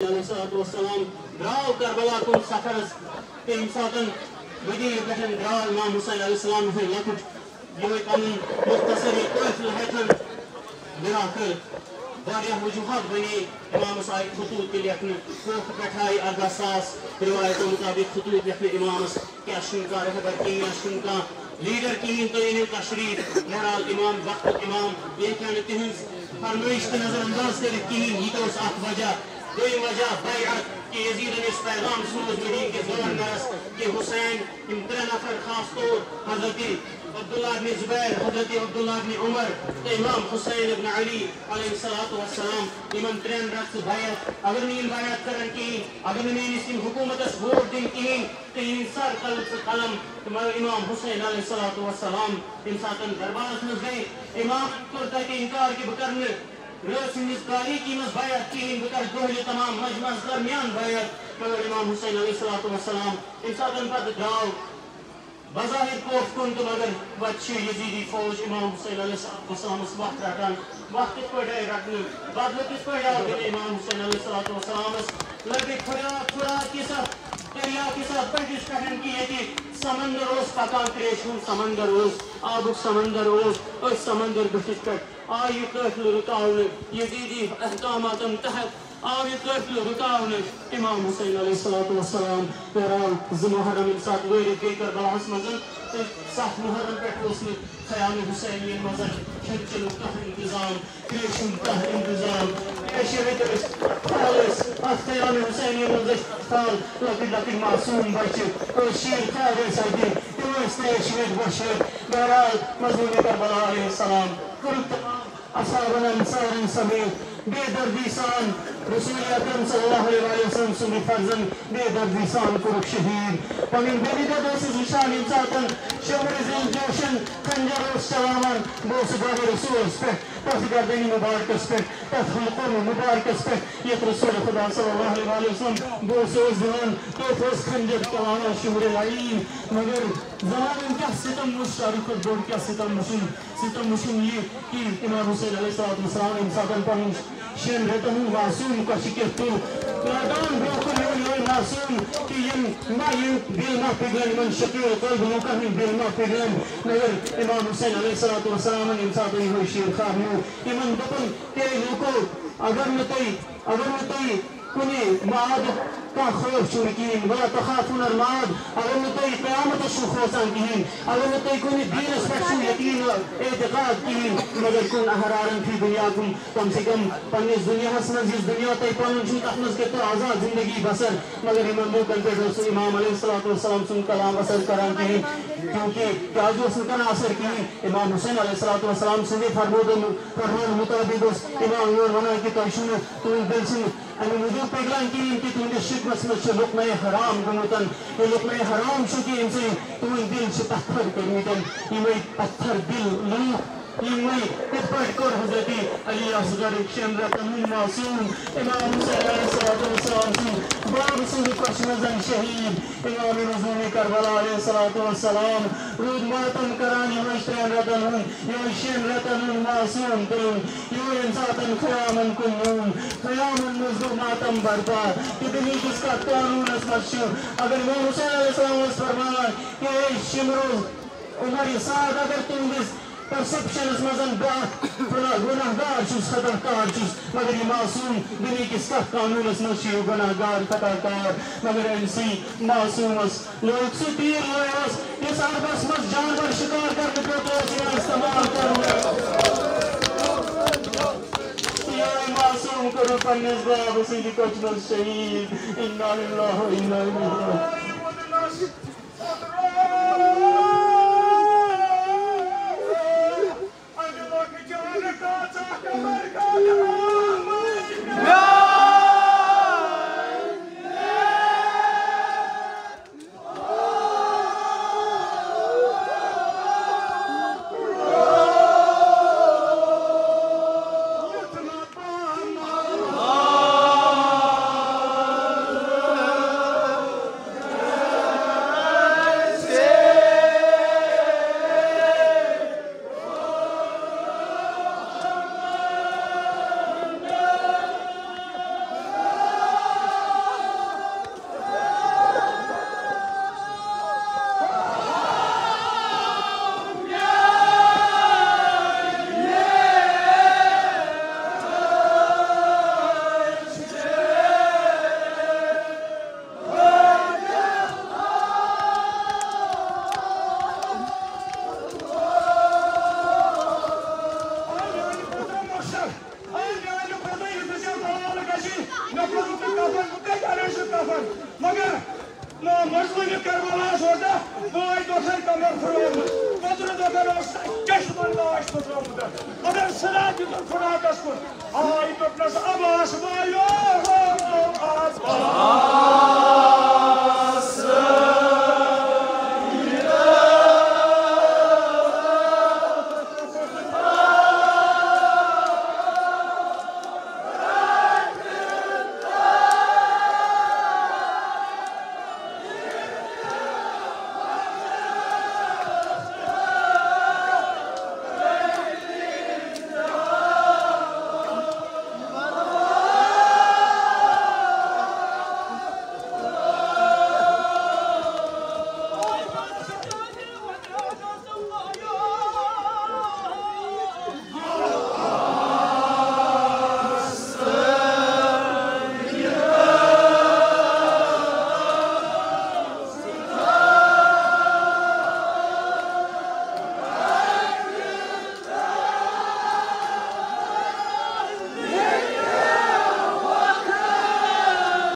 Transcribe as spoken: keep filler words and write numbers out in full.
علیہ الصلوۃ والسلام درٛاو کربلا کُن سفرس۔ تَمہِ ساتہٕ مدیٖنہٕ پٮ۪ٹھ درٛاو امام حسین علیہ السلام یِہوٚے لۄکُٹ، یِہوٚے پنُن مختصر یہِ قٲفلہٕ ہٮ۪تھ۔ بِلاخر واریاہ وجوہات بنے، امامس آیہِ خطوط تہِ لیکھنہٕ، کوفہٕ پٮ۪ٹھ آیہِ ارداہ ساس روایتو مطابق خطوط لیکھنہٕ امامس۔ کیٛاہ چھُنہٕ کانٛہہ رہبر کِہیٖنۍ، اَسہِ چھُنہٕ کانٛہہ لیڈر کِہیٖنۍ، تُہۍ أنِو تشریٖف۔ بہرحال، امام وقتُک امام، یہِ ہیٚکہِ ہا نہٕ تِہٕنٛز فرمٲیش تہِ نظر انداز کٔرِتھ کِہیٖنۍ۔ یہِ تہِ اوس اکھ وجہ۔ دوٚیِم وجہ بیعت، کہِ یزیدن یُس پیغام سوز مدیٖنہٕ کِس گورنرس، کہِ حسین، یِم ترٛےٚ نفر، خاص طور حضرت عبداللہ ابن زبیر، حضرت عبداللہ ابن عمر تہٕ امام حسین ابن علی علیہ الصلوۃ والسلام، یِمن ترٛٮ۪ن رَژھ ژٕ بیعت۔ اگر نہٕ یِم بیعت کرن کِہیٖنۍ، اگر نہٕ میٲنِس یِم حکوٗمتس ووٹ دِن کِہیٖنۍ، تہٕ یِہِنٛدِ سر کلہٕ ژٕ قلم۔ تہٕ مگر امام حسین علیہ الصلوۃ والسلام ییٚمہِ ساتہٕ دربارس منٛز گٔے، امامن کوٚر تتہِ انکار کہِ بہٕ کرٕ نہٕ رٲژ ہٕنٛدِس تاریٖکی منٛز بیعت کِہیٖنۍ، بہٕ کرٕ دۄہلہِ تمام مجمعس درمیان بیعت۔ مگر امام حسین علیہ الصلوۃ والسلام ییٚمہِ ساتہٕ پتہٕ درٛاو بظاہر کوفہٕ کُن، تہٕ مگر وتہِ چھِ یزیدی فوج امام حسین علیہ الصلوۃ والسلامس وتھ رٹان۔ وتھ کِتھ پٲٹھۍ آیہِ رٹنہٕ؟ بدلہٕ کِتھ پٲٹھۍ آو دِنہٕ امام حسین علیہ الصلوۃ والسلامس؟ لبِک فرات، فرات کِس اَتھ دریا کِس اَتھ بٔٹھِس پٮ۪ٹھ، کہِ ییٚتہِ سمندر اوس پکان، تریشہِ ہُنٛد سمندر اوس، آبُک سمندر اوس، أتھۍ سمندر بٔٹھِس پٮ۪ٹھ آو یہِ قٲفلہٕ رُکاونہٕ۔ یزیدی احکاماتن تحت آو یہِ قٲفلہٕ رُکاونہٕ۔ امام حسین علیہ الصلوۃ والسلام درٛاو زٕ محرم ییٚمہِ ساتہٕ وٲرِتھ گٔے کربلاہس منٛز، تہٕ ستھ محرم پٮ۪ٹھ اوس نہٕ خیام حسینین منٛز کھٮ۪ن چٮ۪نُک کانٛہہ انتظام، تریشہِ ہُنٛد کانٛہہ انتظام۔ تریشہِ ہٕنٛدۍ ٲسۍ پھل ٲسۍ، اتھ خیام حسینین منٛز ٲسۍ پھل، لۄکٕٹۍ لۄکٕٹۍ معصوم بچہِ ٲسۍ، شیٖر خوار ٲسۍ اتہِ، تِم ٲسۍ تریشہِ ہٕنٛدۍ بۄچھِ ہٕنٛدۍ۔ بہرحال، مظلوم کربلا علیہ السلام کوٚرُکھ تمام اصحابن انصارن سمیت بے دردی سان رسول اکرم صلی اللہ علیہ وسلم سُنٛد فرزند بے دردی سان کوٚرُکھ شہید۔ پنٕنۍ بیٚنہِ دۄد ٲسٕس وٕچھان، ییٚمہِ ساتہٕ شمرِ ذی الجوشن خنجر اوس چلاوان، بہٕ اوسُس گۄڈٕ رسولس پٮ۪ٹھ، تتھ گردنہِ مبارکس پٮ۪ٹھ، تتھ حلقومہِ مبارکس پٮ۪ٹھ، یتھ رسول خدا صلی اللہ علیہ وسلم بوسہٕ اوس دِوان، تتھ اوس خنجر چلاوان شمرِ لعین۔ مگر زمانن کیٛاہ ستم وُچھ، ساروی کھۄتہٕ بوٚڑ کیٛاہ ستم وُچھُن؟ ستم وُچھُن یہِ کہِ امام حسین علیہ الصلوۃ والسلام ییٚمہِ ساتہٕ پنُن شٮ۪ن رٮ۪تن ہُنٛد معصوم کۄچھِ کیُتھ تُل، رٹان برٛونٛہہ کُن یِہوٚے، یِہوٚے معصوم کہِ یِم ما، یِم دِل ما پِگلن، یِمن شکیل قلب لوٗکن ہٕنٛدۍ دِل ما پِگلن۔ مگر امام حسین علیہ الصلوۃ والسلامن ییٚمہِ ساتہٕ یِہوٚے شیٖر خار نیوٗ، یِمن دوٚپُن، اے لوٗکو، اگر نہٕ تُہۍ، اگر نہٕ تُہۍ کُنہِ معاد کانٛہہ خوف چھُنہٕ کِہیٖنۍ، ولا تخافون المعاد۔ اگر نہٕ تُہۍ قیامتس چھِو کھوژان کِہیٖنۍ، اگر نہٕ تُہۍ کُنہِ دیٖنس پٮ۪ٹھ چھِو یقیٖن و اعتقاد کِہیٖنۍ، مگر کُن احرارن فی دُنیاکُم، کم سے کم پننِس دُنیاہس منٛز یُس دُنیا تۄہہِ پنُن چھُو، تتھ منٛز کٔرۍتو آزاد زندگی بسر۔ مگر یِمن لوٗکن پٮ۪ٹھ اوس نہٕ امام علیہ الصلوۃ والسلام سُنٛد کلام اثر کران کِہیٖنۍ، کیونکہ کیازِ اوس نہٕ کران اثر کِہیٖنۍ؟ امام حسین علیہ الصلوۃ والسلام سٕنٛدِ فرمودن، فرمان مطابق اوس امام یِمن ونان کہِ تۄہہِ چھُو نہٕ تُہُنٛد دِل چھُنہٕ امہِ موٗجوٗب پِگلان کِہیٖنۍ کہِ تُہٕنٛدِس شکمس منٛز چھُ لقمہ حرام گوٚمُت۔ یہِ لقمہ حرام چھُ کہِ ییٚمہِ سۭتۍ تُہٕنٛدۍ دِل چھِ پتھر کٔرمٕتۍ۔ یِمے پتھر دِل لوٗکھ، یِمے کِتھ پٲٹھۍ کوٚر حضرت علی اصغر شٮ۪ن رٮ۪تن ہُنٛد معصوم، امام حسین علیہ الصلوۃ والسلام سٕنٛدِ بابہٕ سٕنٛدِ کۄچھِ منٛز شہیٖد؟ امام مظلوم کربلا علیہ الصلوۃ والسلام روٗد ماتم کران یِمن ترٛٮ۪ن رٮ۪تن ہُنٛد، یِمن شٮ۪ن رٮ۪تن ہُنٛد معصوم تُلُن۔ یِمو ییٚمہِ ساتہٕ خیامن کُن نیوٗن، خیامن منٛز گوٚو ماتم برپا۔ تہٕ دُنہِکِس کتھ قانوٗنس منٛز چھُ، اگر امام حسین علیہ السلام اوس فرماوان کہ اے شمرو، عمر سعد، اگر تُہنٛدِس پرسپشنس منٛز بہٕ اکھ گناہ، گناہگار چھُس، خطاکار چھُس، مگر یہِ معصوم دُنہِکِس کتھ قانوٗنس منٛز چھُ یہِ گناہگار، خطاکار؟ مگر أمۍ سٕے معصومس لوگ سُہ تیٖر لویوس، یُس عربس منٛز جانور شکار کرنہٕ خٲطرٕ اوس یِوان استعمال کرنہٕ۔ یِہوٚے معصوم کوٚرُکھ پننِس بابہٕ سٕنٛدِ کۄچھِ منٛز شہیٖد۔ انا للہ و انا الیہ راجعون۔ مگر مظلوم کربلاہس اوس نا بٲے دۄکھن کمر پھُٹرومُت، پترٕ دۄکھن اوس چشمن گاش پھُٹرومُت۔ مگر سنا دیُتُن خداکس کُن، آے دوٚپنس، عباس بایو،